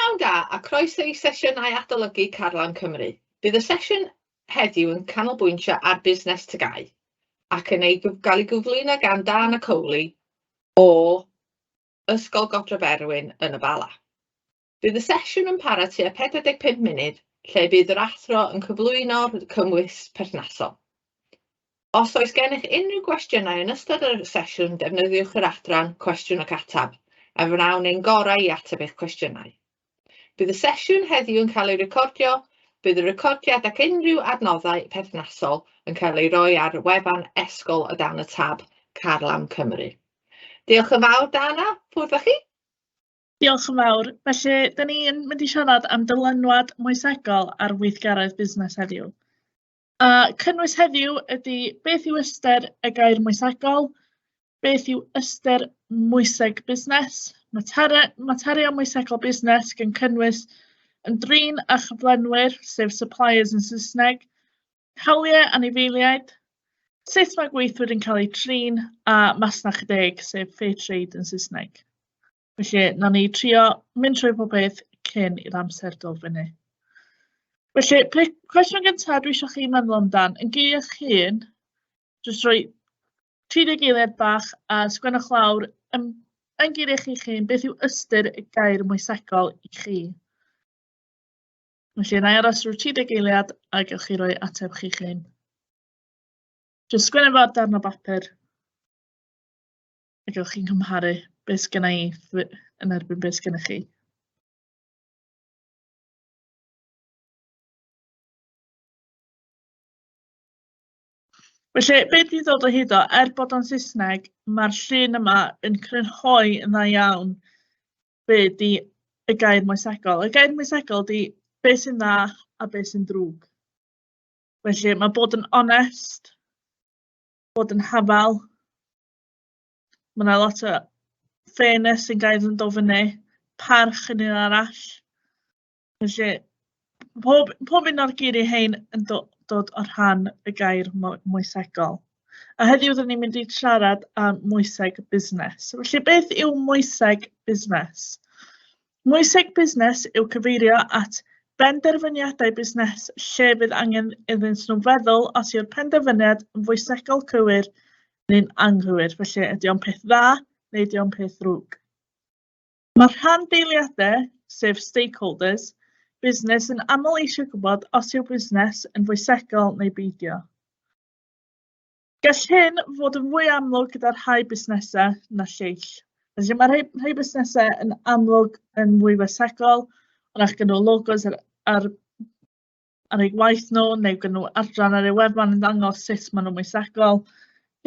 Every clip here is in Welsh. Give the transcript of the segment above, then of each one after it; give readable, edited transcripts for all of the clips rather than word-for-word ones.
Pnawn da a croeso i sesiynau adolygu Carlam Cymru. Bydd y sesiwn heddiw yn canolbwyntio ar busnes TGAU ac yn ei gael ei gyflwyno gan Dana Coley o Ysgol Godre Berwyn yn y Bala. Bydd y sesiwn yn para tua 45 munud lle bydd yr athro yn cyflwyno'r cynnwys perthnasol. Os oes gennych unrhyw gwestiynau yn ystod y sesiwn, defnyddiwch yr adran Cwestiwn ac Ateb, a wnawn ein gorau i ateb eich cwestiynau. Bydd y sesiwn heddiw yn cael ei recordio, bydd y recordiad ac unrhyw adnoddau perthnasol yn cael ei roi ar wefan Esgol o dan y tab Carlam Cymru. Diolch yn fawr, Dana. Ffwrdd â chi. Diolch yn fawr. Felly, da ni'n mynd i siarad am dylanwad moesegol ar weithgaredd busnes heddiw. A cynnwys heddiw ydy beth yw ystyr y gair moesegol, beth yw ystyr moeseg busnes, materion moesegol busnes gan cynnwys ymdrin â chyflenwyr, sef suppliers yn Saesneg, hawliau anifeiliaid, sut mae gweithwyr yn cael eu trin, a masnach deg, sef fair trade yn Saesneg. Felly, nawn ni trio mynd trwy pob peth cyn i'r amser dod fyny. Felly, cwestiwn gyntaf dwi eisiau chi meddwl amdan, yn geiriau eich hun, jyst rhoi 30 eiliad bach a sgwennwch lawr yn, yn geiriau chi'ch hun, beth yw ystyr y gair moesegol i chi? Felly, na i aros rhyw 30 eiliad a gewch chi roi ateb chi'ch hun. Jyst sgwennu fo ar darn o bapur. A gewch chi'n cymharu beth sgynna i yn erbyn beth sgynna chi. Felly, be dwi'n ddod o hyd o, er bod o'n Saesneg, mae'r llun yma yn crynhoi yn dda iawn be di y gair moesegol. Y gair moesegol di be sy'n dda a be sy'n drwg. Felly, mae bod yn onest, bod yn hafal, Mae 'na lot o fairness yn gair yn dod fyny, parch yn un arall. Felly, pob, pob un o'r geiriau hein yn do, dod o rhan y gair mo moesegol. A heddiw rydyn ni'n mynd i siarad am moeseg busnes. Felly, beth yw moeseg busnes? Moeseg busnes yw cyfeirio at benderfyniadau busnes lle fydd angen iddynt nhw feddwl os yw'r penderfyniad yn foesegol cywir neu'n anghywir, felly ydy o'n peth dda neu ydy o'n peth ddrwg. Mae rhanddeiliadau, sef stakeholders, busnes yn aml eisiau gwybod os yw busnes yn foesegol neu beidio. Gall hyn fod yn fwy amlwg gyda rhai busnesau na lleill. Felly mae rhai, rhai busnesau yn amlwg yn fwy foesegol, wrach gen nhw logos ar, ar, ar eu gwaith nhw, neu gen nhw adran ar eu wefan yn dangos sut maen nhw'n moesegol.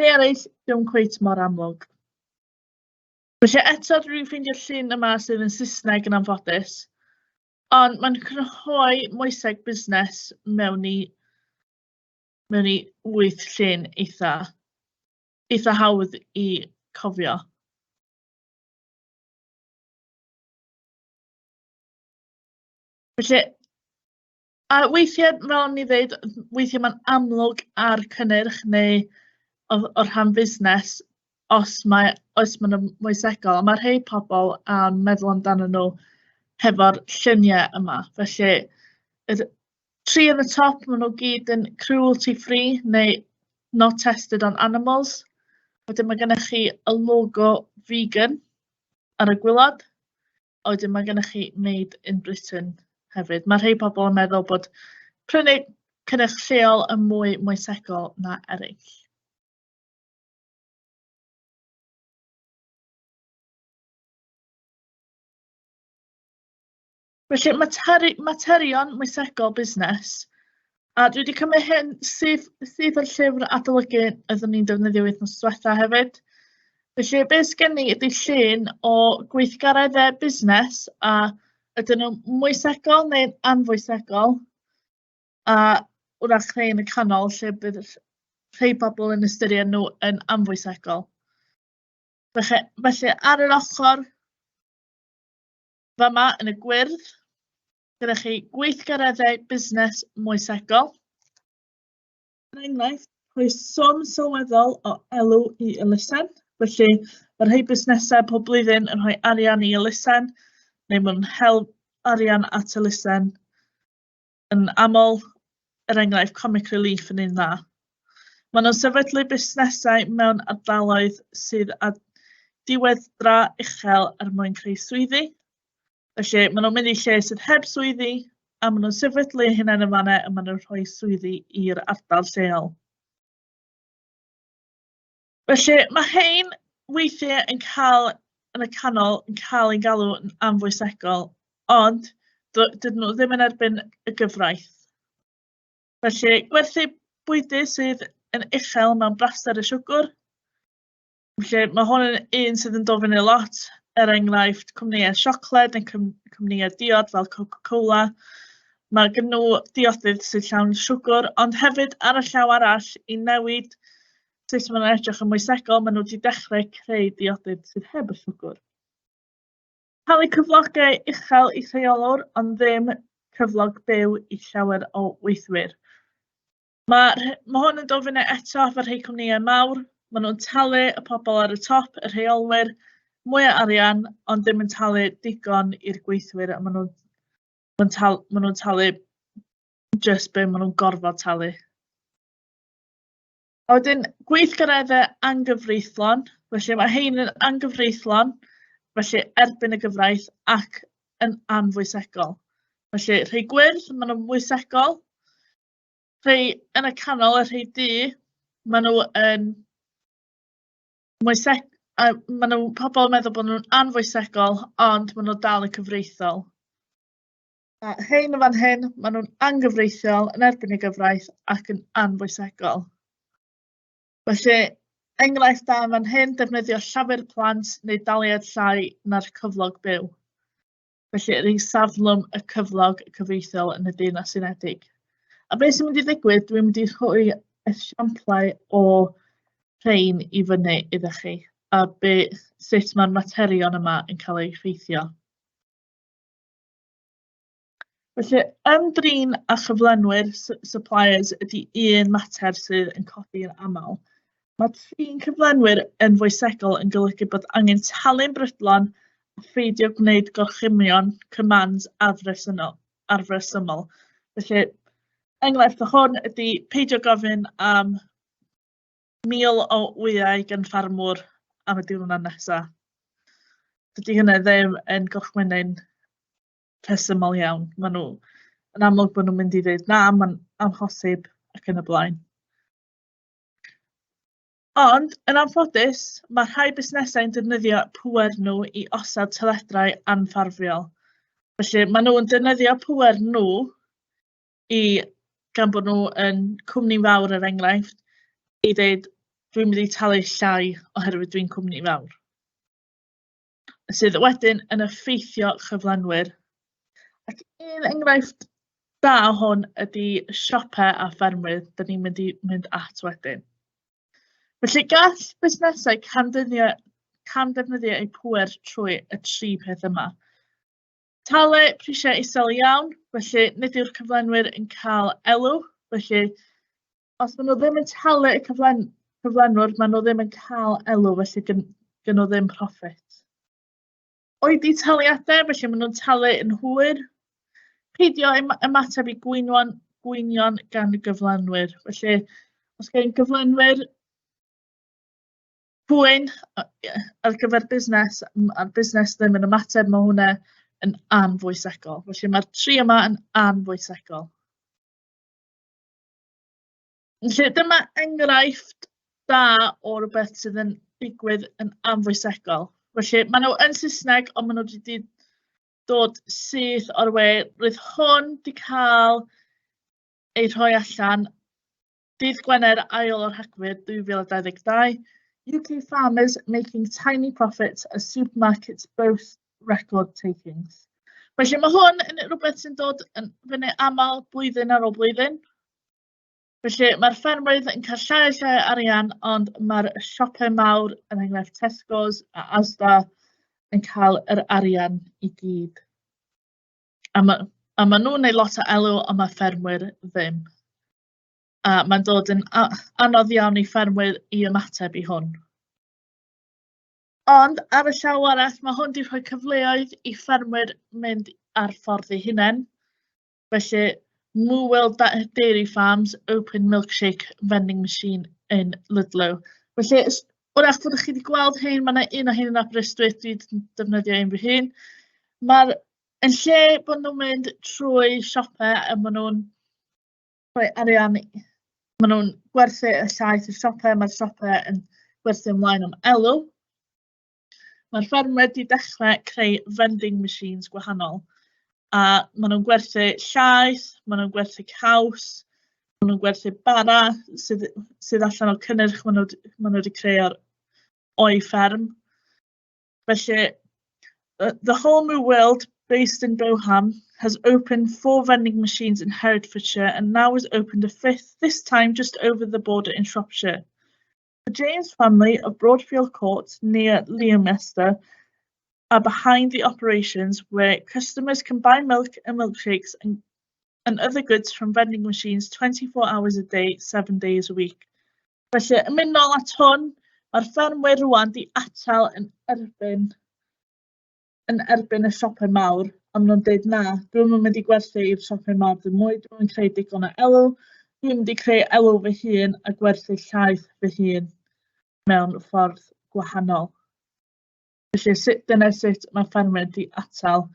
Rhai eraill, ddim cweit mor amlwg. Felly eto dwi'n ffeindio'r llun yma sydd yn Saesneg yn anffodus, ond mae'n crynhoi moeseg busnes mewn i mewn i wyth llun eitha, eitha hawdd i cofio. Felly, a weithiau, fel o'n i ddeud, weithiau mae'n amlwg ar cynnyrch neu o, o rhan busnes os mae, os maen nhw'n moesegol. A mae rhai pobl yn meddwl amdano nhw hefo'r lluniau yma. Felly, yr Tri yn y top, maen nhw gyd yn cruelty free neu not tested on animals. Wedyn mae gennych chi y logo vegan ar y gwylod. A wedyn mae gennych chi made in Britain hefyd. Mae rhai pobl yn meddwl bod prynu cynnyrch lleol yn mwy moesegol na eraill. Felly, materi materion moesegol busnes, a dwi 'di cymryd hyn syth syth o'r llyfr adolygu oeddwn ni'n defnyddio wythnos diwetha hefyd. Felly, be sgen i ydy llun o gweithgareddau busnes a ydyn nhw'n moesegol neu'n anfoesegol, a wrach rhai yn y canol lle bydd rhai pobl yn ystyried nhw yn anfoesegol. Felly, felly ar yr ochr Fama yn y gwyrdd, gyda chi gweithgareddau busnes moesegol. Er enghraifft, rhoi swm sylweddol o elw i elusen. Felly, mae rhai busnesau pob blwyddyn yn rhoi arian i elusen, neu maen nhw'n hel arian at elusen yn aml, er enghraifft Comic Relief yn un dda. Maen nhw'n sefydlu busnesau mewn ardaloedd sydd â diweithdra uchel er mwyn creu swyddi. Felly, maen nhw'n mynd i lle sydd heb swyddi a maen nhw'n sefydlu eu hunain yn fan'na a maen nhw'n rhoi swyddi i'r ardal lleol. Felly, mae hein weithiau yn cael, yn y canol, yn cael eu galw yn anfoesegol, ond dydyn nhw ddim yn erbyn y gyfraith. Felly, gwerthu bwydydd sydd yn uchel mewn braster y siwgr. Felly, mae hwn yn un sydd yn dod fyny lot, er enghraifft cwmnïau siocled neu cwmnïau diod fel Coca-Cola. Mae gen nhw diodydd sydd llawn siwgr, ond hefyd ar y llaw arall, i newid sut maen nhw'n edrych yn moesegol, maen nhw wedi dechrau creu diodydd sydd heb y siwgr. Talu cyflogau uchel i rheolwr, ond ddim cyflog byw i llawer o weithwyr. Mae ma' hwn yn dod fyny eto efo rhai cwmnïau mawr. Maen nhw'n talu y pobl ar y top, y rheolwyr, mwy o arian, ond ddim yn talu digon i'r gweithwyr, a maen nhw'n maen tal maen nhw'n talu jyst be maen nhw'n gorfod talu. A wedyn gweithgareddau anghyfreithlon, felly mae hein yn anghyfreithlon, felly erbyn y gyfraith ac yn anfoesegol. Felly rhai gwyrdd, maen nhw'n foesegol. Rhai yn y canol, y rhai du, maen nhw yn moeseg-, a maen nhw, pobl yn meddwl bod nhw'n anfoesegol, ond maen nhw dal yn cyfreithiol. A rhein yn fan hyn, maen nhw'n anghyfreithiol yn erbyn y gyfraith ac yn anfoesegol. Felly, enghraifft da yn fan hyn, defnyddio llafur plant neu daliad llai na'r cyflog byw. Felly, yr isaflwm y cyflog cyfreithiol yn y Deyrnas Unedig. A beth sy'n mynd i ddigwydd, dwi'n mynd i rhoi esiamplau o rhein i fyny iddo chi, a be, sut mae'r materion yma yn cael eu effeithio. Felly, ymdrin â chyflenwyr, suppliers, ydy un mater sydd yn codi yn aml. Mae trin cyflenwyr yn foesegol yn golygu bod angen talu'n brydlon a pheidio gwneud gorchymynion, commands, afresymol. Afresymol. Felly, enghraifft o hwn ydy peidio gofyn am 1,000 o wyau gan ffarmwr am y diwrnod nesaf. Dydy hynna ddim yn gorchmynnyn rhesymol iawn. Maen nhw, yn amlwg bod nhw'n mynd i ddweud na, mae'n amhosib ac yn y blaen. Ond, yn anffodus, mae rhai busnesau'n defnyddio pŵer nhw i osod taledrau anffafriol. Felly, maen nhw'n defnyddio pŵer nhw i, gan bod nhw yn cwmni fawr er enghraifft, i ddeud dwi'n mynd i talu llai oherwydd dwi'n cwmni fawr. Sydd wedyn yn effeithio chyflenwyr. Ac un enghraifft da o hwn ydy siopau a ffermwyr, dan ni'n mynd i mynd at wedyn. Felly gall busnesau camddefnyddio, camddefnyddio eu pŵer trwy y tri peth yma. Talu prisiau isel iawn, felly nid yw'r cyflenwyr yn cael elw, felly os maen nhw ddim yn talu y cyflen cyflenwr, maen nhw ddim yn cael elw, felly gyn, gyn nhw ddim profit. Oedi taliadau, felly maen nhw'n talu yn hwyr. Peidio ymateb i gwynion, gwynion gan y gyflenwyr. Felly, os gen gyflenwyr pwyn ar gyfer busnes, a'r busnes ddim yn ymateb, mae hwnna yn anfoesegol. Felly mae'r tri yma yn anfoesegol. Felly dyma enghraifft da o rywbeth sydd yn digwydd yn anfoesegol. Felly maen nhw yn Saesneg, ond maen nhw wedi dod syth o'r we. Roedd hwn wedi cael ei rhoi allan dydd Gwener ail o'r Rhagfyr 2022. UK farmers making tiny profits as supermarkets boast record takings. Felly mae hwn yn rhywbeth sy'n dod yn fyny aml blwyddyn ar ôl blwyddyn. Felly mae'r ffermwyr yn cael llai a llai o arian, ond mae'r siopau mawr, er enghraifft Tesco's a Asda, yn cael yr arian i gyd. A ma' a maen nhw'n wneud lot o elw, ond mae ffermwyr ddim. A mae'n dod yn anodd iawn i ffermwyr i ymateb i hwn. Ond ar y llaw arall, mae hwn 'di rhoi cyfleoedd i ffermwyr mynd ar ffordd eu hunain. Felly, Moo World Dairy Farms Open Milkshake Vending Machine in Ludlow. Felly, wrach bod chi wedi gweld hyn, mae yna un o hyn yn Aberystwyth, dwi wedi defnyddio un fy hun. Mae'r, yn lle bod nhw'n mynd trwy siopau a maen nhw'n rhoi arian, maen nhw'n gwerthu y llaeth i'r siopau, mae'r siopau yn gwerthu ymlaen am elw. Mae'r ffermwyr wedi dechrau creu vending machines gwahanol. A maen nhw'n gwerthu llaeth, maen nhw'n gwerthu caws, maen nhw'n gwerthu bara sydd, sydd allan o'r cynnyrch maen nhw, maen nhw wedi creu o'r, o'i fferm. Felly, the Whole New World, based in Boham, has opened four vending machines in Herefordshire and now has opened a fifth, this time just over the border in Shropshire. The James family of Broadfield Court near Leominster are behind the operations where customers can buy milk and milkshakes and, and other goods from vending machines 24 hours a day, 7 days a week. Felly, yn mynd nôl at hwn, mae'r ffermwyr rwan di atal yn erbyn, yn erbyn y siopau mawr, a maen nhw'n dweud na, dwi'm yn mynd i gwerthu i'r siopau mawr ddim mwy, dwi'm yn creu digon o elw, dwi'n mynd i creu elw fy hun a gwerthu llaeth fy hun mewn ffordd gwahanol. Felly sut, dyna sut mae ffermwyr wedi atal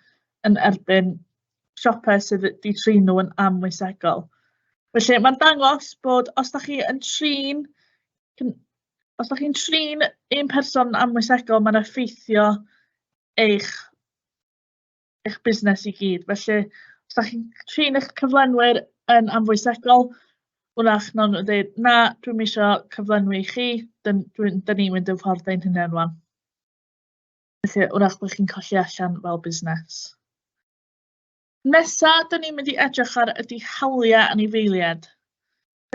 yn erbyn siopau sydd wedi trin nhw yn amwysegol. Felly mae'n dangos bod os da chi yn trin, os da chi'n trin un person yn amwysegol, mae'n effeithio eich, eich busnes i gyd. Felly, os da chi'n trin eich cyflenwyr yn amfoesegol, wrach nawn nhw dweud, na, dwi'm eisiau cyflenwi i chi, dyn, dyn, dyn ni'n mynd yn ffordd ein hunain rwan. Felly, wrach bod chi'n colli allan fel busnes. Nesa, dyn ni'n mynd i edrych ar ydy hawliau anifeiliaid.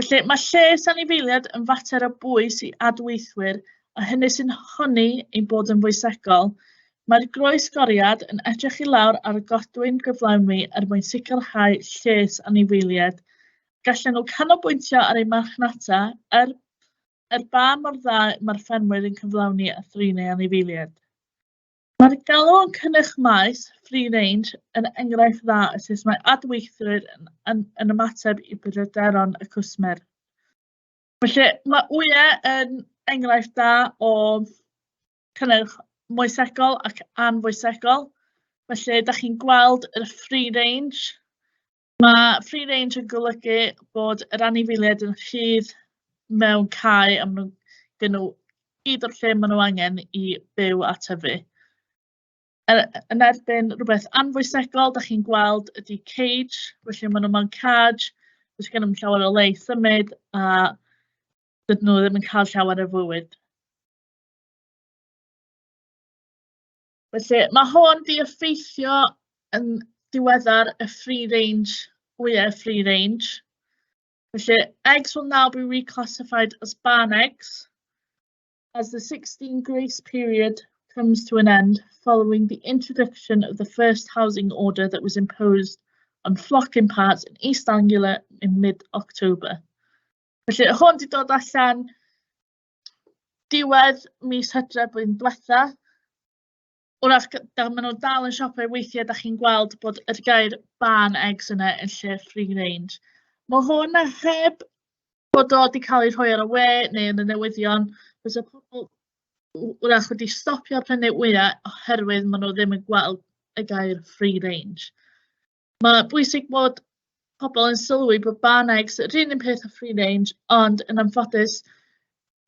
Felly, mae lles anifeiliaid yn fater o bwys i adweithwyr a hynny sy'n honni ein bod yn foesegol. Mae'r groesgoriad yn edrych i lawr ar y godwyn gyflawni er mwyn sicrhau lles anifeiliaid. Gallan nhw canolbwyntio ar eu marchnata er, er ba mor dda mae'r ffermwyr yn cyflawni a thrin eu anifeiliaid. Mae'r galw am cynnyrch maes, free range, yn enghraifft dda o sut mae adweithwyr yn, yn, yn ymateb i bryderon y cwsmer. Felly, mae wyau yn enghraifft dda o cynnyrch moesegol ac anfoesegol. Felly, da chi'n gweld y free range. Mae free range yn golygu bod yr anifeiliaid yn rhydd mewn cae a maen nhw, gen nhw gyd o'r lle maen nhw angen i byw a tyfu. Yn erbyn rhywbeth anfoesegol, da chi'n gweld ydy cage, felly maen nhw mewn cage, does gen nhw'm llawer o le i symud a dydyn nhw ddim yn cael llawer o fywyd. Felly mae hwn 'di effeithio yn diweddar y free range, wyau free range. Felly eggs will now be reclassified as barn eggs as the 16 grace period comes to an end following the introduction of the first housing order that was imposed on flocking parts in East Anglia in mid-October. Felly hwn 'di dod allan diwedd mis Hydref blwyddyn diwetha. Wrach, maen nhw dal yn siopau weithiau, da chi'n gweld bod yr gair barn eggs yna yn lle free range. Mae hwn heb bod o wedi cael ei rhoi ar y we neu yn y newyddion, fysa pobl wrach wedi stopio prynu wyau oherwydd maen nhw ddim yn gweld y gair free range. Mae'n bwysig bod pobl yn sylwi bod barn eggs yr un un peth â free range, ond yn anffodus,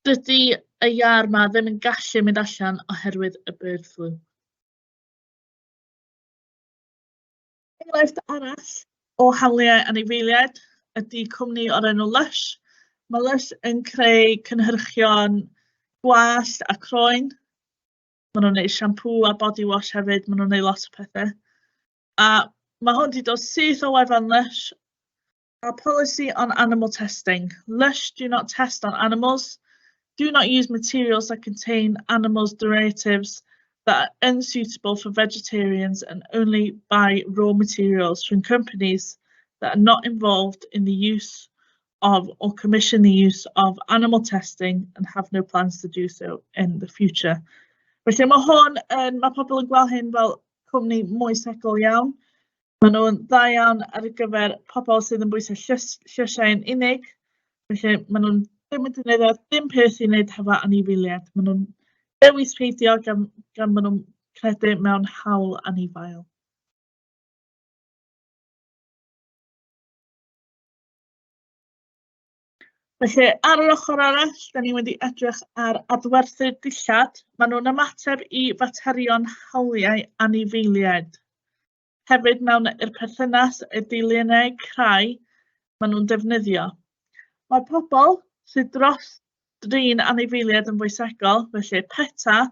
dydy y iâr 'ma ddim yn gallu mynd allan oherwydd y bird flu. Enghraifft arall o hawliau anifeiliaid ydy cwmni o'r enw Lush. Mae Lush yn creu cynhyrchion gwallt a croen. Maen nhw'n gwneud siampŵ a body wash hefyd, maen nhw'n gwneud lot o pethau. A mae hwn 'di dod syth o wefan Lush. Our policy on animal testing. Lush do not test on animals. Do not use materials that contain animals derivatives that are unsuitable for vegetarians and only buy raw materials from companies that are not involved in the use of or commission the use of animal testing and have no plans to do so in the future. Felly mae hwn yn, mae pobl yn gweld hyn fel cwmni moesegol iawn. Maen nhw'n dda iawn ar gyfer pobl sydd yn bwyta llysiau yn unig. Felly maen nhw'n ddim yn defnyddio dim peth i wneud hefo anifeiliaid. Maen nhw'n dewis peidio gan maen nhw'n credu mewn hawl anifail. Felly, ar yr ochr arall, da ni wedi edrych ar adwerthu dillad. Maen nhw'n ymateb i faterion hawliau anifeiliaid. Hefyd mewn i'r perthynas y dulynau crai maen nhw'n defnyddio. Mae pobl sydd dros drin anifeiliaid yn foesegol, felly PETA,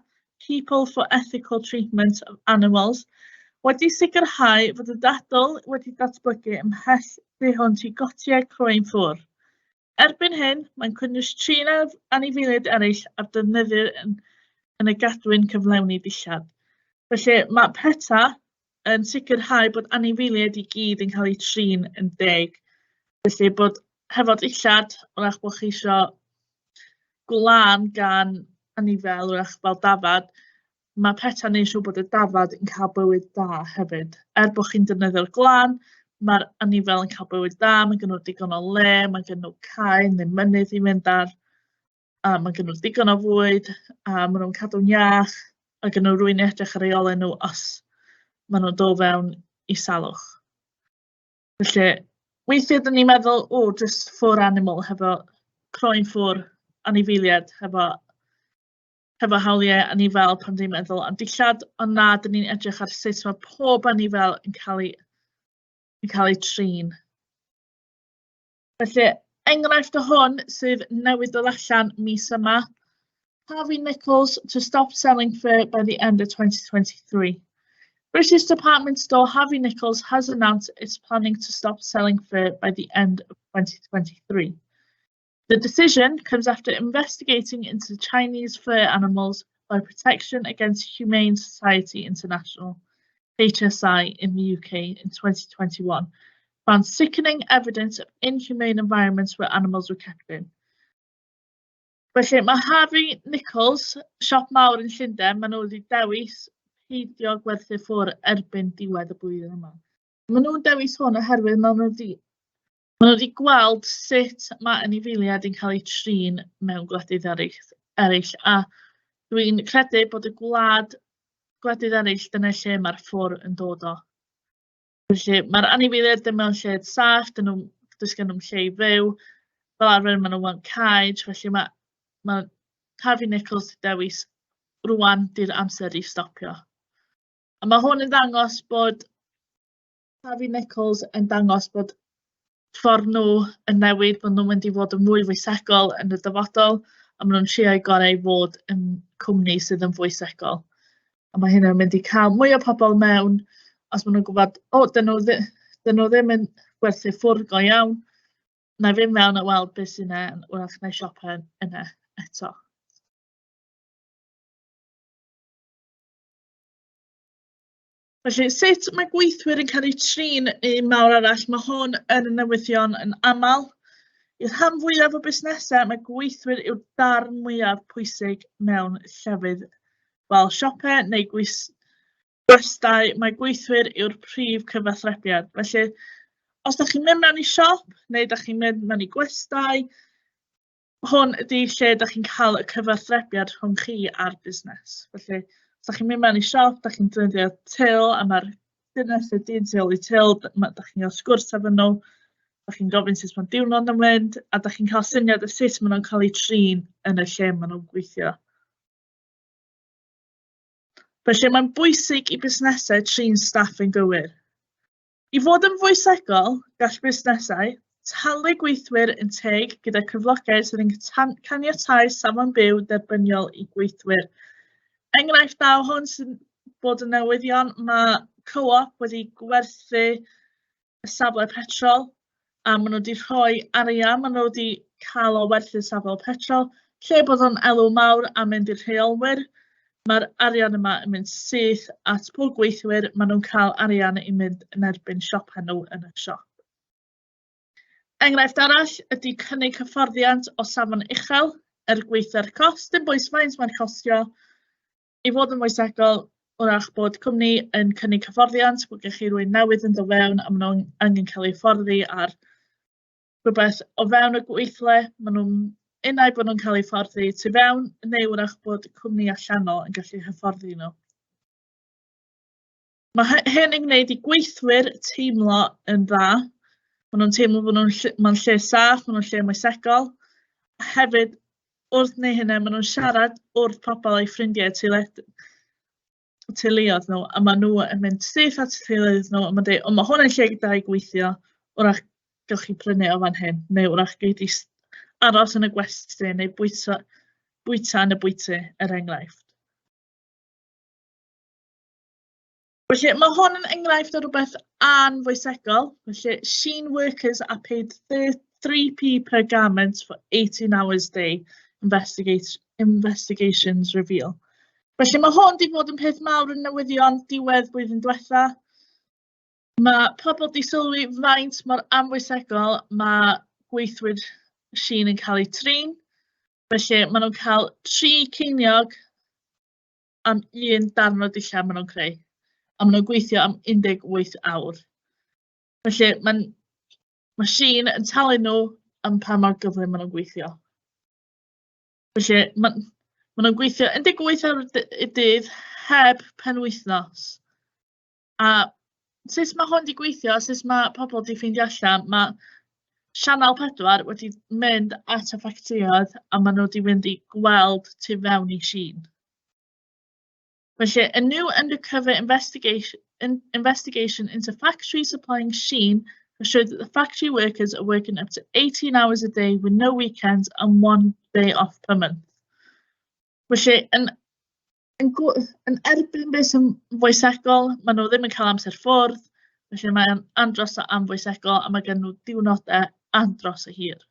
People for Ethical Treatment of Animals, wedi sicrhau fod y dadl wedi datblygu ymhell tu hwnt i gotiau croen ffwr. Erbyn hyn, mae'n cynnwys trin anifeiliaid eraill a defnyddir yn y gadwyn cyflawni dillad. Felly mae PETA yn sicrhau bod anifeiliaid i gyd yn cael eu trin yn deg. Felly bod hefo dillad, wrach bod chi isio gwlân gan anifail, wrach fel dafad, mae PETA'n neud siŵr bod y dafad yn cael bywyd da hefyd. Er bod chi'n defnyddio'r gwlân, mae'r anifail yn cael bywyd da, mae gen nhw digon o le, mae gen nhw cae neu mynydd i fynd ar, a mae gen nhw digon o fwyd, a maen nhw'n cadw'n iach, a gen nhw rywun i edrych ar eu olau nhw os maen nhw'n dod fewn i salwch. Felly, weithiau dan ni'n meddwl, o, jyst fur animal hefo croen ffwr anifeiliaid, hefo hawliau anifail pan dan ni'n meddwl am dillad, ond na, dan ni'n edrych ar sut mae pob anifail yn cael ei trin. Felly, enghraifft o hwn sydd newydd dod allan mis yma, Harvey Nichols to stop selling fur by the end of 2023. British department store Harvey Nichols has announced it's planning to stop selling fur by the end of 2023. The decision comes after investigating into Chinese fur animals by Protection Against Humane Society International, HSI, in the UK in 2021, found sickening evidence of inhumane environments where animals were kept in. Felly mae Harvey Nichols, siop mawr yn Llundain, maen nhw wedi dewis peidio gwerthu ffwr erbyn diwedd y blwyddyn yma. Maen nhw'n dewis hwn oherwydd maen nhw wedi gweld sut mae anifeiliaid yn cael eu trin mewn gwledydd eraill, a dwi'n credu bod y gwledydd eraill, dyna lle mae'r ffwr yn dod o. Felly mae'r anifeiliaid ddim mewn lle saff, dyn nhw, does gen nhw'm lle i fyw. Fel arfer maen nhw mewn cage, felly mae Harvey Nichols 'di dewis rŵan 'di'r amser i stopio. A mae hwn yn dangos bod Harvey Nichols yn dangos bod ffordd nhw yn newid, bod nhw'n mynd i fod yn mwy foesegol yn y dyfodol, a maen nhw'n trio eu gorau i fod yn cwmni sydd yn foesegol. A mae hynna'n mynd i cael mwy o pobl mewn, os maen nhw'n gwybod, o, dyn nhw ddim yn gwerthu ffwr go iawn, na i fynd mewn a weld beth sy'n yna, wrach na i siopa yna eto. Felly, sut mae gweithwyr yn cael eu trin, un mawr arall, mae hwn yn y newyddion yn aml. I'r rhan fwyaf o busnesau, mae gweithwyr yw'r darn mwyaf pwysig mewn llefydd fel siopau neu gwestai. Mae gweithwyr yw'r prif cyfathrebiad. Felly, os ydych chi'n mynd mewn i siop neu ydych chi'n mynd mewn i gwestai, hwn ydy lle ydych chi'n cael y cyfathrebiad rhwng chi a'r busnes. Felly, os ydych chi'n mynd mewn i siop, ydych chi'n defnyddio till a mae'r dynes neu dyn tu ôl i till, ydych chi'n cael sgwrs efo nhw, ydych chi'n gofyn sut mae diwrnod yn mynd, a ydych chi'n cael syniad o sut maen nhw'n cael eu trin yn y lle maen nhw'n gweithio. Felly, mae'n bwysig i busnesau trin staff yn gywir. I fod yn foesegol, gall busnesau talu gweithwyr yn teg gyda cyflogau sydd yn caniatáu safon byw derbyniol i gweithwyr. Enghraifft da o hwn sy'n bod yn newyddion, mae Co-op wedi gwerthu y safle petrol a maen nhw wedi rhoi arian maen nhw wedi cael o werthu safle petrol, lle bod o'n elw mawr a mynd i'r rheolwyr, mae'r arian yma yn mynd syth at pob gweithwyr, maen nhw'n cael arian i mynd yn erbyn siopa nhw yn y siop. Enghraifft arall ydy cynnig hyfforddiant o safon uchel er gwaetha'r cost. Dim bwys faint mae'n costio i fod yn foesegol. Wrach bod cwmni yn cynnig hyfforddiant, bod gennych chi rywun newydd yn dod fewn a maen nhw'n angen cael eu hyfforddi ar rywbeth o fewn y gweithle. Maen nhw'n unai bod nhw'n cael eu hyfforddi tu fewn, neu wrach bod cwmni allanol yn gallu hyfforddi nhw. Mae hyn yn gwneud i gweithwyr teimlo yn dda. Maen nhw'n teimlo bod nhw'n lle, mae'n lle saff, maen nhw'n lle moesegol. Hefyd, wrth wneud hynna, maen nhw'n siarad wrth pobl eu ffrindiau teuluoedd nhw, a maen nhw yn mynd syth at y teuluoedd nhw, a maen dweud, o, mae hwn yn lle da i gweithio, wrach gewch chi prynu o fan hyn, neu wrach gei di aros yn y gwesty, neu bwyta, bwyta yn y bwyty, er enghraifft. Felly, mae hwn yn enghraifft o rhywbeth anfoesegol. Felly, Sheen workers are paid 3p per garment for 18 hours day, investigations reveal. Felly, mae hwn wedi bod yn peth mawr yn newyddion diwedd blwyddyn diwetha. Mae pobl wedi sylwi faint mor anfoesegol mae gweithwyr Shein yn cael eu trin. Felly, maen nhw'n cael 3 ceiniog am un darn o dillad maen nhw'n creu. A maen nhw'n gweithio am 18 awr. Felly mae'n mae Shein yn talu nhw am pa mor gyflym maen nhw'n gweithio. Felly maen, maen nhw'n gweithio 18 awr y dydd heb penwythnos. A sut mae hwn 'di gweithio, sut mae pobl 'di ffeindio allan, mae Sianel 4 wedi mynd at y ffatrïoedd a maen nhw wedi mynd i gweld tu fewn i Shein. Felly, a new undercover investigation into factory supplying Shein has showed that the factory workers are working up to 18 hours a day with no weekends and one day off per month. Felly, yn erbyn beth sy'n foesegol, maen nhw ddim yn cael amser ffwrdd, felly mae'n andros o anfoesegol a mae gen nhw diwrnodau andros o hir.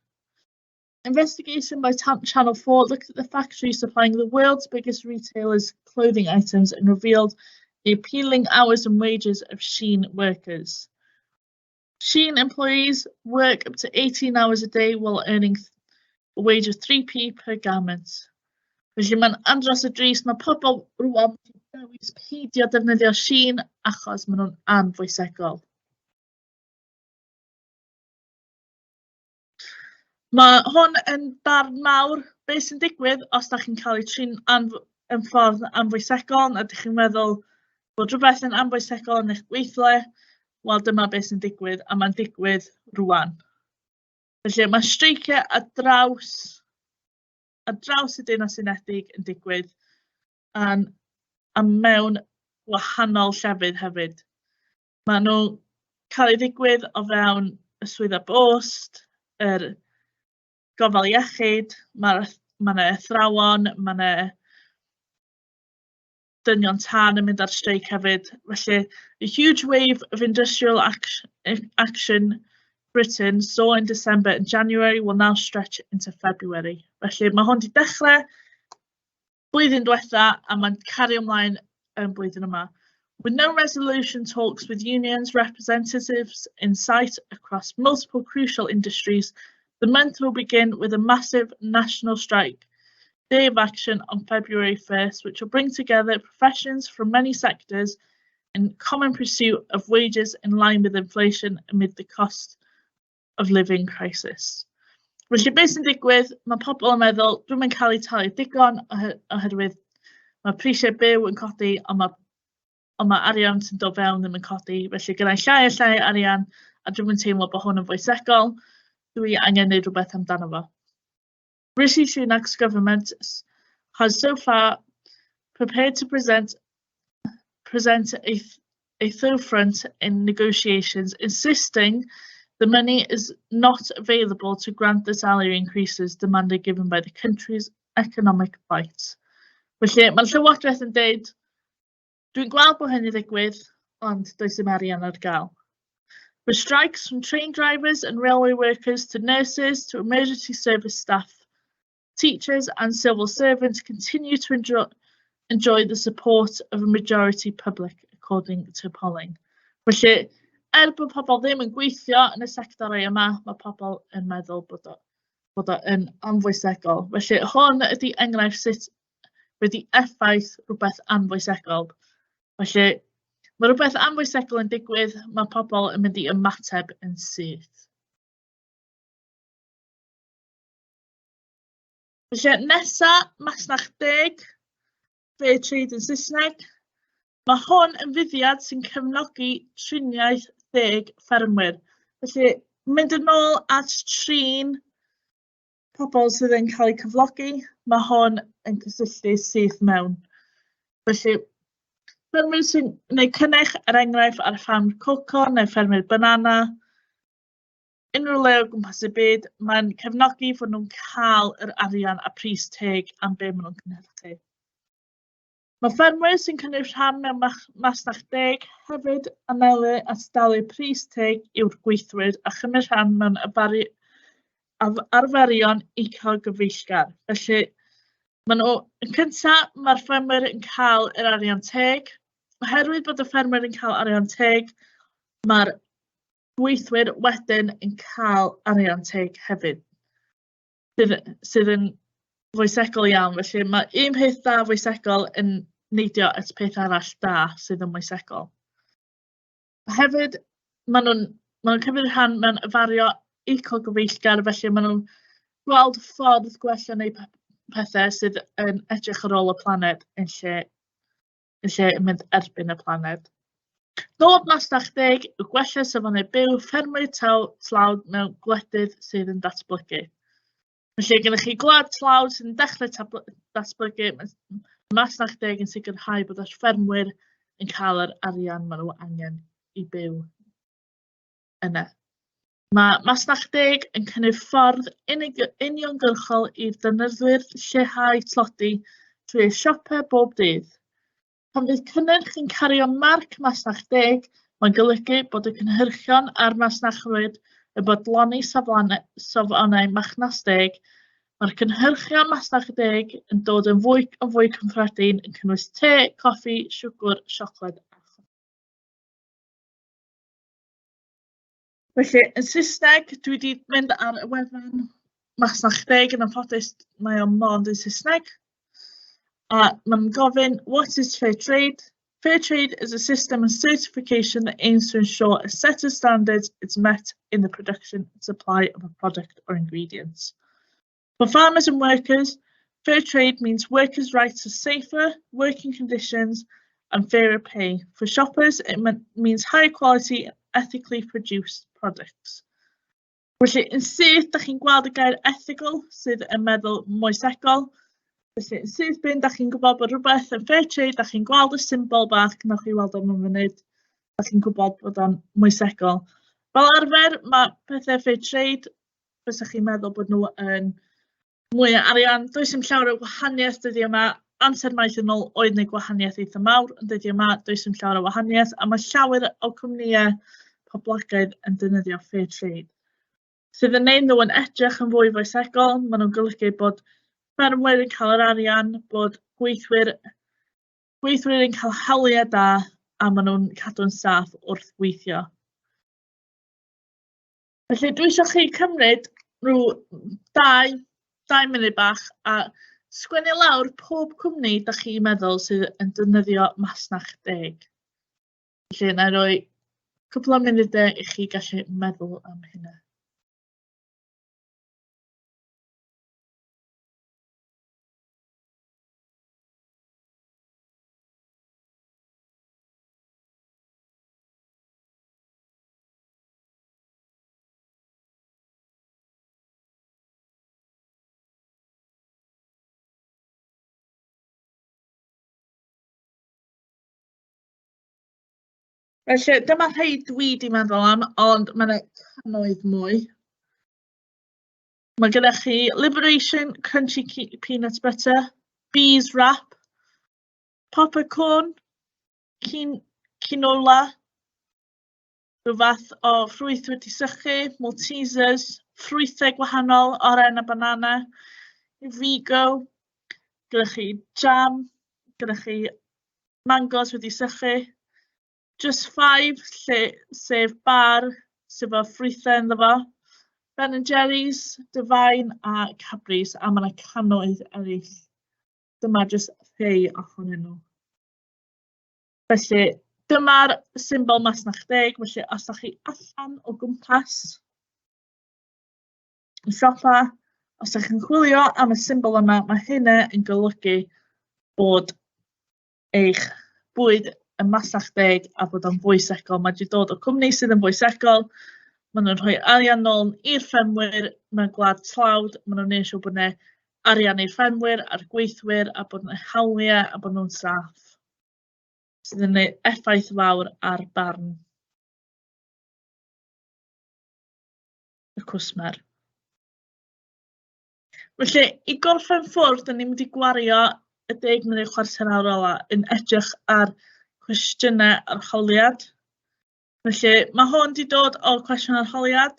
Investigation by Channel 4 looked at the factory supplying the world's biggest retailers clothing items and revealed the appealing hours and wages of Shein workers. Shein employees work up to 18 hours a day while earning a wage of 3p per garment. Felly mae'n andros o drist, mae pobl rwan wedi dewis peidio defnyddio Shein achos maen nhw'n anfoesegol. Mae hwn yn darn mawr. Be sy'n digwydd os dach chi'n cael eu trin yn ffordd anfoesegol, na ydych chi'n meddwl bod rhywbeth yn anfoesegol yn eich gweithle, wel dyma beth sy'n digwydd, a mae'n digwydd rwan. Felly mae streiciau ar draws y Deyrnas Unedig yn digwydd a mewn wahanol llefydd hefyd. Maen nhw'n cael ei ddigwydd o fewn y Swyddfa Bost, yr gofal iechyd, ma' 'na athrawon, ma' 'na dynion tân yn mynd ar streic hefyd. Felly, a huge wave of industrial action Britain saw in December and January will now stretch into February. Felly mae hwn 'di dechrau blwyddyn diwetha a mae'n cario ymlaen yn blwyddyn yma. With no resolution talks with unions representatives in sight across multiple crucial industries, the month will begin with a massive national strike day of action on February 1st, which will bring together professions from many sectors in common pursuit of wages in line with inflation amid the cost of living crisis. Felly beth sy'n digwydd, mae pobl yn meddwl, dwi'm yn cael eu talu digon oherwydd mae prisiau byw yn codi, ond mae arian sy'n dod fewn ddim yn codi. Felly gynna i llai a llai o arian a dwi'm yn teimlo bod hwn yn foesegol. Dwi angen neud rhywbeth amdano fo. Rishi Sunak's government has so far prepared to present a third front in negotiations, insisting the money is not available to grant the salary increases demanded given by the country's economic bite. Felly, mae'r Llywodraeth yn deud, dwi'n gweld bod hyn i ddigwydd, ond does dim arian ar gael. With strikes from train drivers and railway workers to nurses to emergency service staff, teachers and civil servants continue to enjoy the support of a majority public, according to polling. Felly, er bod pobl ddim yn gweithio yn y sectorau yma, mae pobl yn meddwl bod o yn anfoesegol. Felly, hwn ydy enghraifft sut wedi effaith rhywbeth anfoesegol. Felly, mae rhywbeth anfoesegol yn digwydd, mae pobl yn mynd i ymateb yn syth. Felly, nesa, masnach deg, fair trade yn Saesneg. Mae hwn yn fudiad sy'n cefnogi triniaeth deg ffermwyr. Felly, mynd yn ôl at trin pobl sydd yn cael eu cyflogi, mae hwn yn cysylltu syth mewn. Felly, ffermwyr sy'n gwneud cynnyrch, er enghraifft, ar ffarm coco neu ffermwyr banana, unrhyw le o gwmpas y byd, mae'n cefnogi fod nhw'n cael yr arian a pris teg am be maen nhw'n cynhyrchu. Mae ffermwyr sy'n cynnig rhan mewn masnach deg hefyd anelu at dalu pris teg i'w gweithwyr a chymryd rhan mewn arferion ecogyfeillgar. Felly, maen nhw, yn cyntaf, mae'r ffermwyr yn cael yr arian teg. Oherwydd bod y ffermwyr yn cael arian teg, mae'r gweithwyr wedyn yn cael arian teg hefyd. Sydd sydd yn foesegol iawn. Felly mae un peth da foesegol yn neidio at peth arall da sydd yn moesegol. Hefyd, maen nhw'n maen nhw'n cymryd rhan mewn yfario ecogyfeillgar, felly maen nhw'n gweld ffordd gwell o wneud pethau sydd yn edrych ar ôl y planed yn lle yn lle yn mynd erbyn y planed. Nod Masnach Deg yw gwella safonau byw ffermwyr tlawd mewn gwledydd sydd yn datblygu. Felly, gennych chi gwlad tlawd sydd yn dechrau datblygu, mae Masnach Deg yn sicrhau bod y ffermwyr yn cael yr arian maen nhw angen i byw yna. Mae Masnach Deg yn cynnig ffordd uniongyrchol i'r defnyddwyr lleihau tlodi trwy eu siopau bob dydd. Pan fydd cynnyrch yn cario marc Masnach Deg, mae'n golygu bod y cynhyrchion a'r masnachwyr yn bodloni safonau Masnach Deg. Mae'r cynhyrchion Masnach Deg yn dod yn fwy a fwy cyffredin, yn cynnwys te, coffi, siwgr, siocled a choffi. Felly, yn Saesneg, dwi 'di mynd ar y wefan Masnach Deg, yn anffodus mae o mond yn Saesneg. A mae'n gofyn, what is fair trade? Fair trade is a system of certification that aims to ensure a set of standards is met in the production and supply of a product or ingredients. For farmers and workers, fair trade means workers' rights are safer, working conditions and fairer pay. For shoppers, it means higher quality and ethically produced products. Felly, yn syth, da chi'n gweld y gair ethical sydd yn meddwl moesegol. Felly, yn syth bin, da chi'n gwybod bod rhywbeth yn fair trade, da chi'n gweld y symbol bach, wnewch chi weld o'n funud, da chi'n gwybod bod o'n moesegol. Fel arfer, mae pethau fair trade fysa chi'n meddwl bod nhw yn mwy o arian. Does dim llawer o wahaniaeth dyddiau yma. Amser maith yn ôl oedd wneud gwahaniaeth eitha mawr, ond dyddiau yma does dim llawer o wahaniaeth, a mae llawer o cwmnïau poblogaidd yn defnyddio fair trade. Sydd yn neud nhw yn edrych yn fwy foesegol, maen nhw'n golygu bod ffermwyr yn cael yr arian, bod gweithwyr, gweithwyr yn cael hawliau da, a maen nhw'n cadw'n saff wrth weithio. Felly dwi isio chi cymryd rhyw dau munud bach a sgwennu lawr pob cwmni dach chi'n meddwl sydd yn defnyddio Masnach Deg. Felly wna i roi cwpl o munudau i chi gallu meddwl am hynna. Felly, dyma rhai dwi 'di meddwl am, ond mae 'na cannoedd mwy. Mae gennych chi Liberation Crunchy Peanut Butter, Bees Wrap, Popcorn, Quinola, rhyw fath o ffrwyth wedi sychu, Maltesers, ffrwythau gwahanol, oren a banana, Vigo, gyda chi jam, gyda chi mangos wedi sychu, Just Five, lle, sef bar sydd efo ffrwythau ynddo fo, Ben and Jerry's, Divine a Cadbury's, a mae yna cannoedd eraill. Dyma jyst rhai ohonyn nhw. Felly dyma'r symbol masnach deg, felly os ydych chi allan o gwmpas y siopa, os ydych chi'n chwilio am y symbol yma, mae hynna yn golygu bod eich bwyd yn masnach deg a bod o'n foesegol. Mae wedi dod o cwmni sydd yn foesegol, maen nhw'n rhoi arian nôl i'r ffermwyr mewn gwlad tlawd, maen nhw'n gwneud siŵr bod yna arian i'r ffermwyr a'r gweithwyr a bod yna hawliau a bod nhw'n saff, sydd yn gwneud effaith fawr ar barn y cwsmer. Felly, i gorffen ffwrdd, dan ni'n mynd i gwario y 10 munud chwarter awr ola yn edrych ar cwestiynau arholiad. Felly, mae hwn 'di dod o'r cwestiwn arholiad.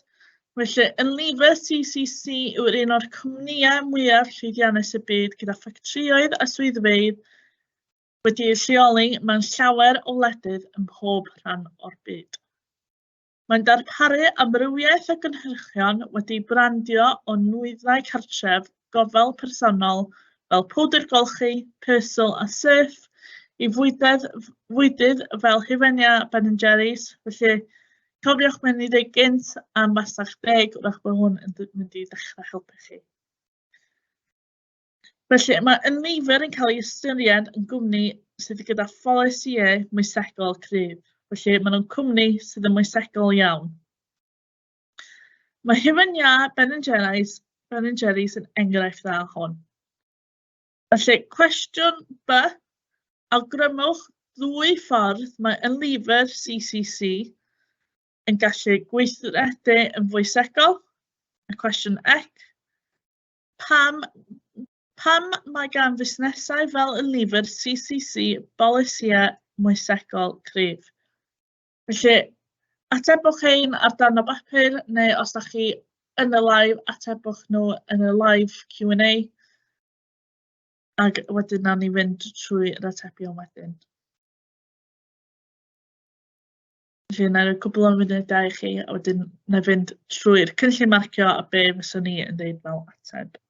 Felly, Unilever CCC yw'r un o'r cwmnïau mwyaf llwyddiannus y byd gyda ffatrïoedd a swyddfeydd wedi'u lleoli mewn llawer o wledydd ym mhob rhan o'r byd. Mae'n darparu amrywiaeth o gynhyrchion wedi'u brandio o nwyddau cartref, gofal personol fel powdr golchi, Persil a Surf, i fwydedd, fwydydd fel hufen iâ Ben & Jerry's. Felly, cofiwch be o'n i'n dweud gynt am fasnach deg, wrach bod hwn yn mynd i ddechrau helpu chi. Felly, mae Unilever yn cael ei ystyried yn gwmni sydd gyda pholisïau moesegol cryf. Felly, maen nhw'n cwmni sydd yn moesegol iawn. Mae hufen iâ Ben & Jerry's, Ben & Jerry's yn enghraifft dda o hwn. Felly, cwestiwn B, awgrymwch ddwy ffordd mae Unilever CCC yn gallu gweithredu yn foesegol. A cwestiwn C, Pam, pam mae gan fusnesau fel Unilever CCC bolisïau moesegol cryf? Felly, atebwch hein ar darn o bapur, neu os dach chi yn y live, atebwch nhw yn y live Q&A. Ac wedyn nawn ni fynd trwy'r atebion wedyn. Felly, wna i roi cwpl o munudau i chi, a wedyn wna i fynd trwy'r cynllun marcio a be fyswn i yn dweud fel ateb.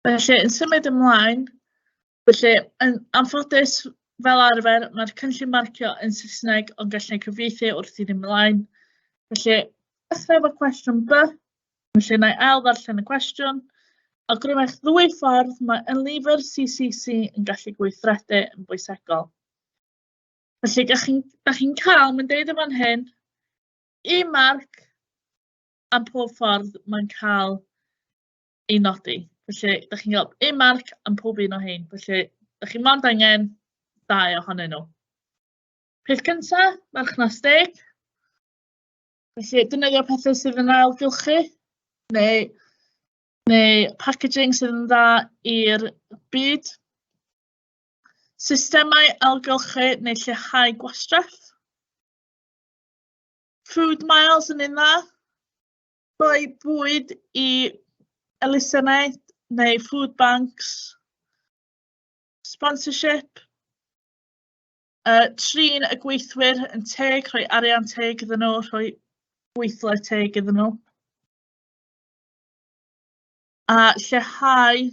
Felly, yn symud ymlaen, felly, yn anffodus, fel arfer, mae'r cynllun marcio yn Saesneg, ond gallai cyfieithu wrth i ni ymlaen. Felly, dechrau efo cwestiwn B. Felly, wna i ail ddarllen y cwestiwn. Awgrymwch ddwy ffordd mae Unilever CCC yn gallu gweithredu yn foesegol. Felly, dach chi'n dach chi'n cael, mae'n deud yn fan hyn, un marc am pob ffordd mae'n cael ei nodi. Felly, dach chi'n cael un marc am pob un o hein. Felly, dach chi mond angen dau ohonyn nhw. Peth cynta, marchnad steg. Felly, defnyddio pethau sydd yn ailgylchu, neu, neu packaging sydd yn dda i'r byd. Systemau ailgylchu neu lleihau gwastraff. Food miles yn un dda. Rhoi bwyd i elusennau neu food banks. Sponsorship. Trin y gweithwyr yn teg, rhoi arian teg iddyn nhw, rhoi gweithle teg iddyn nhw. A lleihau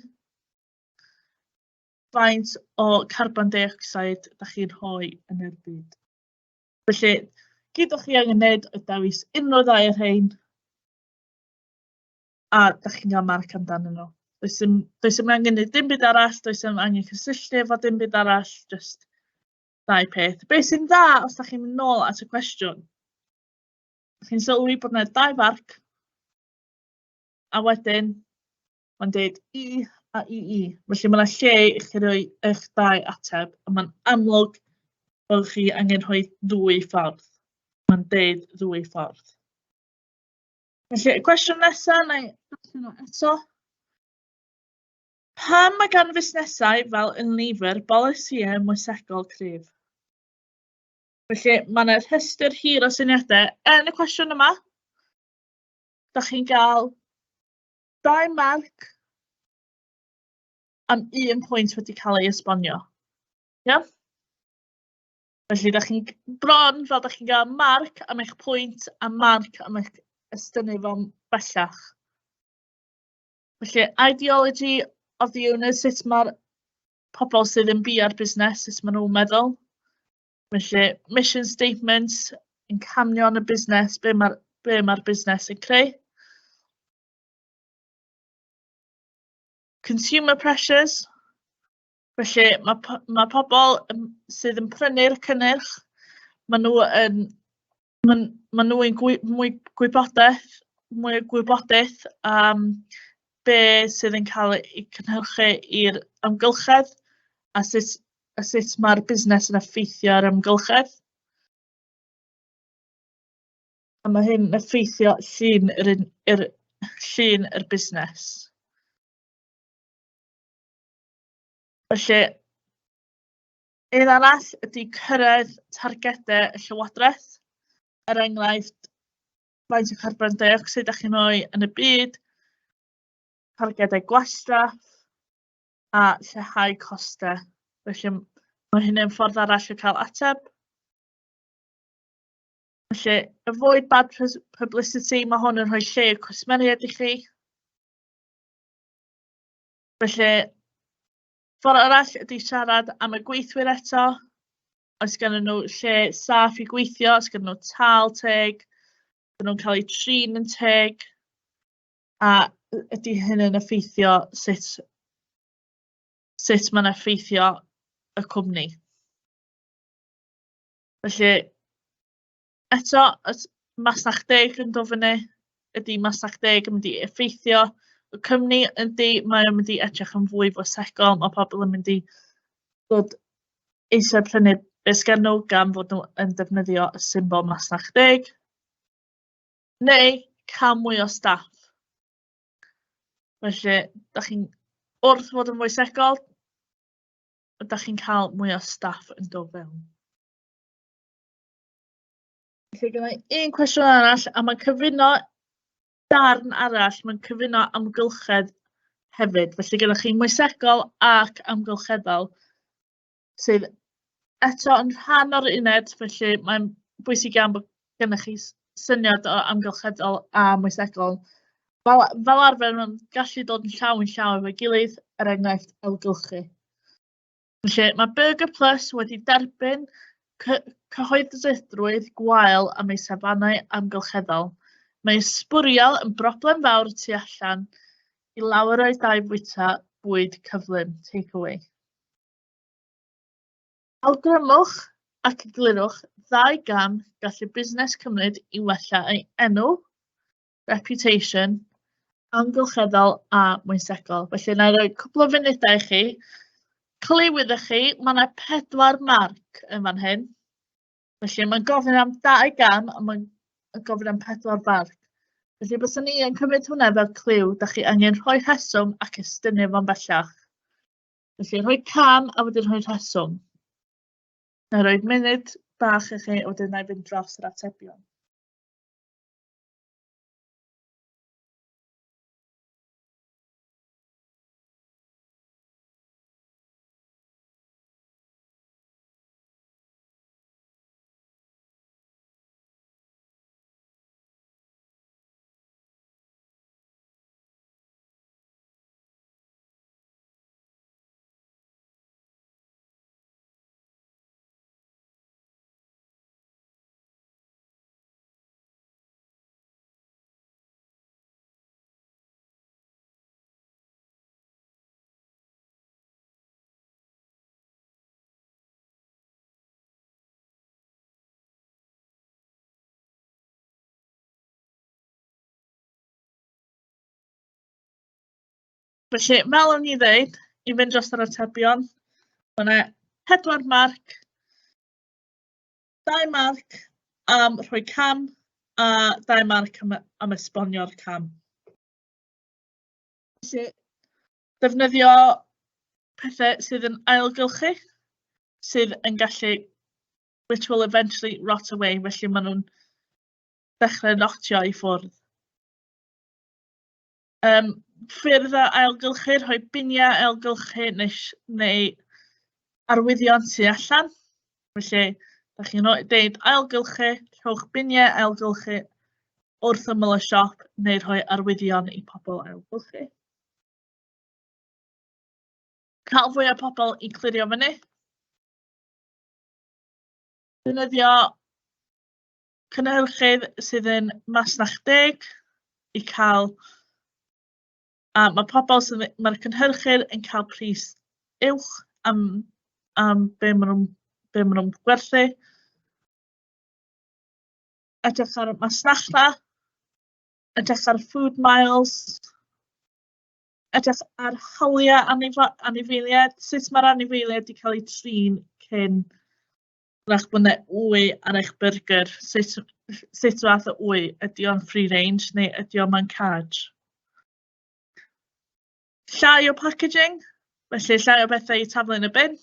faint o carbon dioxide dach chi'n rhoi yn yr byd. Felly, gyd o'ch chi angen wneud oedd dewis unrhyw ddau o'r rhain, a dach chi'n cael marc amdanyn nhw. Does dim, does dim angen wneud dim byd arall, does dim angen cysylltu efo dim byd arall, jyst dau peth. Be sy'n dda os dach chi'n mynd nôl at y cwestiwn, chi'n sylwi bod yna dau farc, a wedyn mae'n deud I a II. Felly mae yna lle i chi roi eich dau ateb, a mae'n amlwg Bod chi angen rhoi ddwy ffordd. Mae'n deud ddwy ffordd. Felly, y cwestiwn nesaf, na i ddarllen o eto. Pam mae gan fusnesau fel Unilever bolisïau moesegol cryf? Felly, mae yna rhestr hir o syniadau yn y cwestiwn yma. Da chi'n cael 2 marc am un pwynt wedi cael ei esbonio. Iawn? Felly, da chi'n bron fel da chi'n cael marc am eich pwynt a marc am eich estynnu fo'n bellach. Felly, ideology of the owner, sut mae'r pobl sydd yn biau'r busnes, sut maen nhw'n meddwl. Felly, mission statements, yn camio yn y busnes, be mae'r be mae'r busnes yn creu. Consumer pressures, felly mae, mae pobl sydd yn prynu'r cynnyrch, maen nhw yn, maen, maen nhw yn gwy, mwy gwybodaeth, mwy o gwybodaeth am be sydd yn cael ei cynhyrchu i'r amgylchedd a sut, a sut mae'r busnes yn effeithio ar amgylchedd. A mae hyn yn effeithio llun yr, un, yr, llun yr busnes. Felly, un arall ydy cyrraedd targedau y Llywodraeth. Er enghraifft, faint o carbon dioxide ydych chi'n rhoi yn y byd, targedau gwastraff a lleihau costau. Felly, mae hynny'n ffordd arall o cael ateb. Felly, avoid bad publicity, mae hwn yn rhoi lle i'r cwsmeriaid i chi. Felly, ffordd arall ydy siarad am y gweithwyr eto. Oes gennyn nhw lle saff i gweithio, oes gennyn nhw tâl teg, ydyn nhw'n cael eu trin yn teg, a ydy hyn yn effeithio sut, sut mae'n effeithio y cwmni. Felly, eto, os masnach deg yn dod fyny, ydy masnach deg yn mynd i effeithio y cwmni? Yndi, mae o'n mynd i edrych yn fwy foesegol, mae pobl yn mynd i dod eisiau prynu beth sgen nhw gan fod nhw yn defnyddio y symbol masnach deg. Neu cael mwy o staff. Felly, da chi'n wrth fod yn foesegol, ydych chi'n cael mwy o staff yn dod fewn. Felly gynna i un cwestiwn arall, a mae'n cyfuno darn arall, mae'n cyfuno amgylchedd hefyd. Felly gyda chi moesegol ac amgylcheddol, sydd eto yn rhan o'r uned, felly mae'n bwysig iawn bod gennych chi syniad o amgylcheddol a moesegol. Fel, fel arfer, mae'n gallu dod yn llaw yn llaw efo'i gilydd, er enghraifft ailgylchu. Felly, mae Burger Plus wedi derbyn cyhoeddusrwydd gwael am ei safonau amgylcheddol. Mae ysbwriel yn broblem fawr tu allan i lawer o'i dai fwyta bwyd cyflym, takeaway. Awgrymwch ac eglurwch ddau gam gall y busnes cymryd i wella ei enw, reputation, amgylcheddol a moesegol. Felly, wna i roi cwpl o funudau i chi. Cliw iddo chi, mae yna 4 marc yn fan hyn. Felly, mae'n gofyn am 2 gam a mae'n gofyn am 4 marc. Felly, byswn ni yn cymryd hwnna fel cliw, da chi angen rhoi rheswm ac estynnu fo'n bellach. Felly, rhoi cam a wedyn rhoi rheswm. Na i roi munud bach i chi, a wedyn na i fynd dros yr atebion. Felly, fel o'n i ddeud, i fynd dros yr atebion, mae yna 4 marc. Dau marc am rhoi cam a dau marc am esbonio'r cam. Felly, defnyddio pethau sydd yn ailgylchu, sydd yn gallu, which will eventually rot away, felly maen nhw'n dechrau rotio i ffwrdd. Ffyrdd o ailgylchu, rhoi biniau ailgylchu neu arwyddion tu allan. Felly, da chi'n deud ailgylchu, rhowch biniau ailgylchu wrth ymyl y siop neu rhoi arwyddion i pobl ailgylchu. Cael fwy o pobl i clirio fyny. Defnyddio cynhyrchydd sydd yn masnach deg i cael... A mae pobl sydd... Mae'r cynhyrchydd yn cael pris uwch am be maen nhw'n gwerthu. Edrych ar masnacha, edrych ar food miles, edrych ar hawliau anifeiliaid, sut mae'r anifeiliaid wedi cael eu trin cyn wrach bod yna wy ar eich byrgyr, sut fath o wy, ydy o'n free range neu ydy o'n mewn cage? Llai o packaging, felly llai o bethau i taflu yn y bin.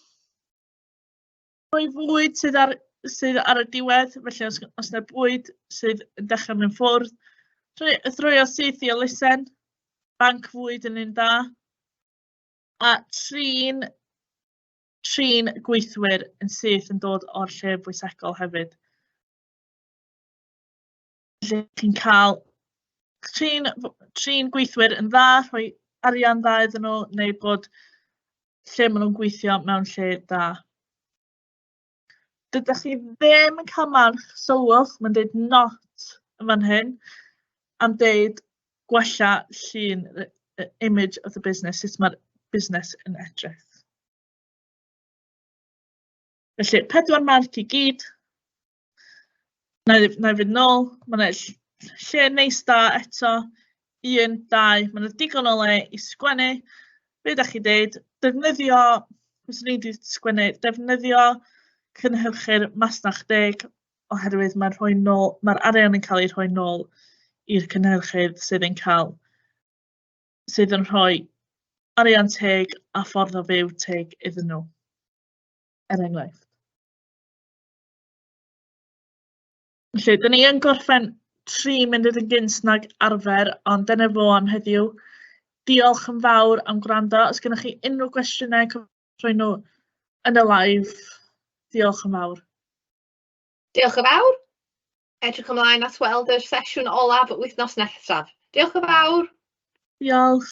Rhoi fwyd sydd ar y diwedd, felly os yna bwyd sydd yn dechrau mynd ffwrdd, throi o syth i elusen, banc fwyd yn un da. A trin gweithwyr yn syth yn dod o'r lle foesegol hefyd. Felly chi'n cael trin gweithwyr yn dda, rhoi arian dda iddyn nhw, neu bod lle maen nhw'n gweithio mewn lle da. Dydych chi ddim yn cael marc, sylwch, mae'n dweud "not" yn fan hyn, am deud gwella llun, image of the business, sut mae'r busnes yn edrych. Felly, 4 marc i gyd. Na i fynd nôl. Mae yna lle neis da eto. Un, dau, mae yna digon o le i sgwennu. Be ydych chi dweud? Defnyddio, fyswn i wedi sgwennu, defnyddio cynhyrchu'r masnach deg oherwydd mae'r arian yn cael ei rhoi nôl i'r cynhyrchydd sydd yn rhoi arian teg a ffordd o fyw teg iddyn nhw, er enghraifft. Felly, dyn ni yn gorffen 3 munud yn gynt nag arfer, ond dyna fo am heddiw. Diolch yn fawr am gwrando. Os gennych chi unrhyw gwestiynau, cofiwch rhoi nhw yn y live. Diolch yn fawr. Diolch yn fawr. Edrych ymlaen at weld yr sesiwn olaf wythnos nesaf. Diolch yn fawr. Diolch.